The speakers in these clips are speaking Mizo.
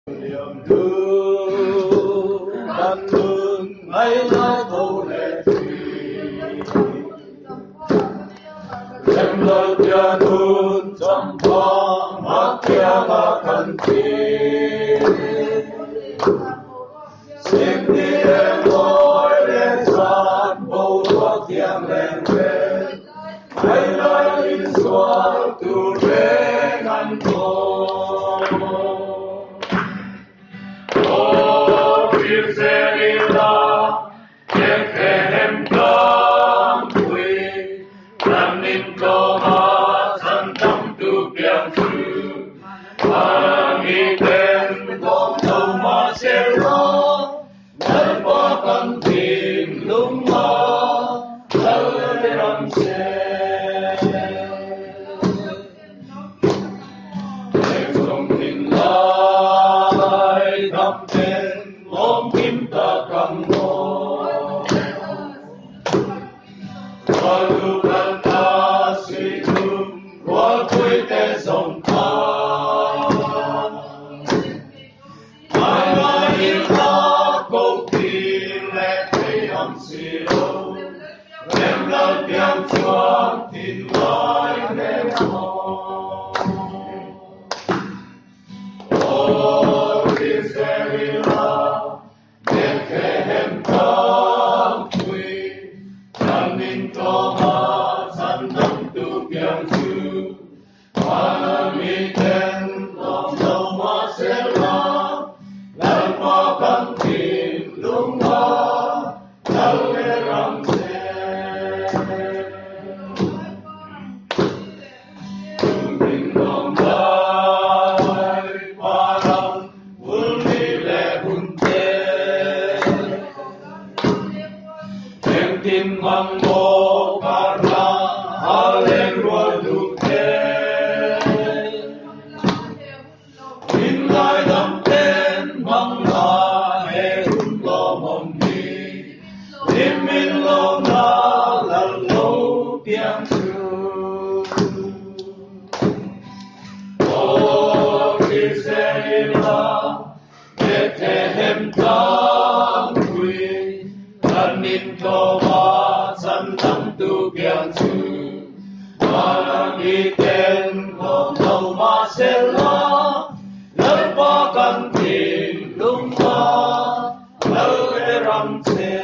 Liam du kan nun ngai lai tho leh thin. Rem lo tia nun champha hmathianga kan thlir. Sikni eng mawi leh zan boruak thiang leng reng. Ngai lai insual tur reng an tawng. Aw hrilhzel ila Bethlehem tlangpui, Ram intlawma chan tamtu piang chu, Vanami ten lawm lo mahse la, Lalpa kan thinlung a lal ram che. Lengzawm thin lai dam ten lawm kim tak ang maw. Rual du kal ta si chu rualpui te zawng kha. Ngai ngai in hla ko kir leh thei ang si lo, Rem lal piang chuan thin lai hnem maw. Aw Hrisel ila Bethlehem tlangpui, Kan in tlawma chan dangtu piang chu, Vana miten lawm lo mahse la, Lalpa kan thinlung a lal ber ang che. Chungin lawm lai param bul ni leh hun te. Engtin mang maw kar hla a leng rual duh te. Min ngaidam ten mang la he hun lawmawm hi. Hlim min lawm la lal lo piang chu. Aw hrisel ila Bethlehem tlangpui kan intlawma chan dangtu piang chu Vana miten lawm lo mahse la, Lalpa kan thinlung a lal e ram che.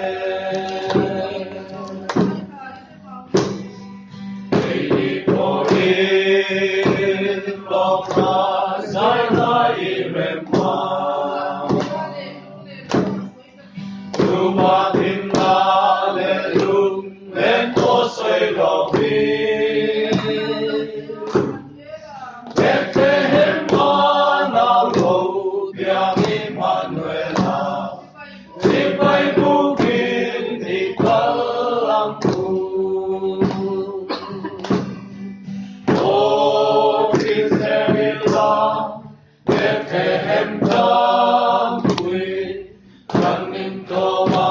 Keini pawhin lawmna zai lai i rem a, Tuma thinna leh lung len pawh sawi lovin. Bethlehem hmana ro piang Immanuela, Sipai bukin i kal ang u. Aw Hrilhsel ila Bethlehem tlangpui, Kan intlawma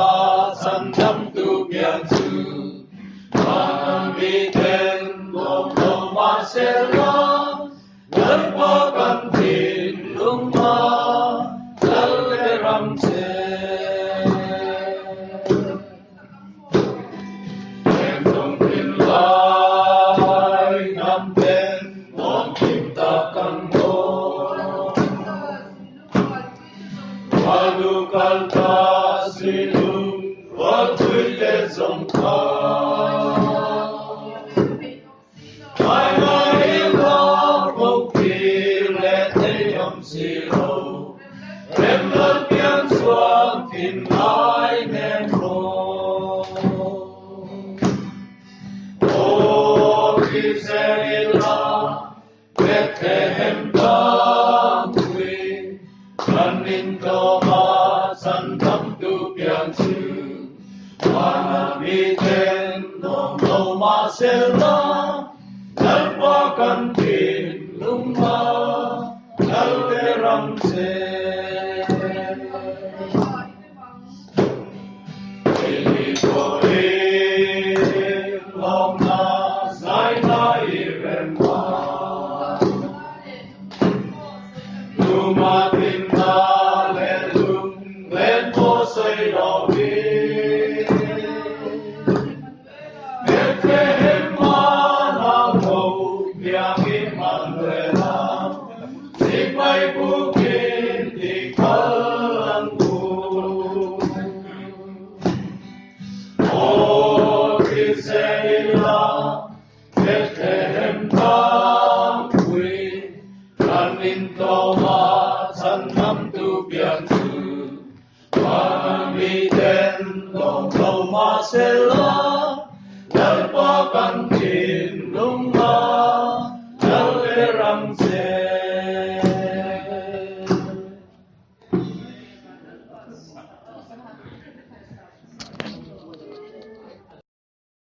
chhandamtu pian chu, Vana miten lawm lo mahse la, Lalpa kan thinlung a lal e ram che. Lengzawm thinlai hnam ten lawm kim tak kan dawn. Khuanu kal ta si lung rualpui te zawng kha. Ngai ngai in la ko kir leh thei awm si lo, Rem lal piang chuan thin ngai hnem rawh. Aw Hrisel ila Bethlehem tlangpui, Kan intlawma chhandamtu piang chu, Vana miten lawm lo mahse la, Lalpa kan thinlung a lal ber ang che. Keini pawhin lawmna zai hla i rem a, Tuma thinna. Thinlung.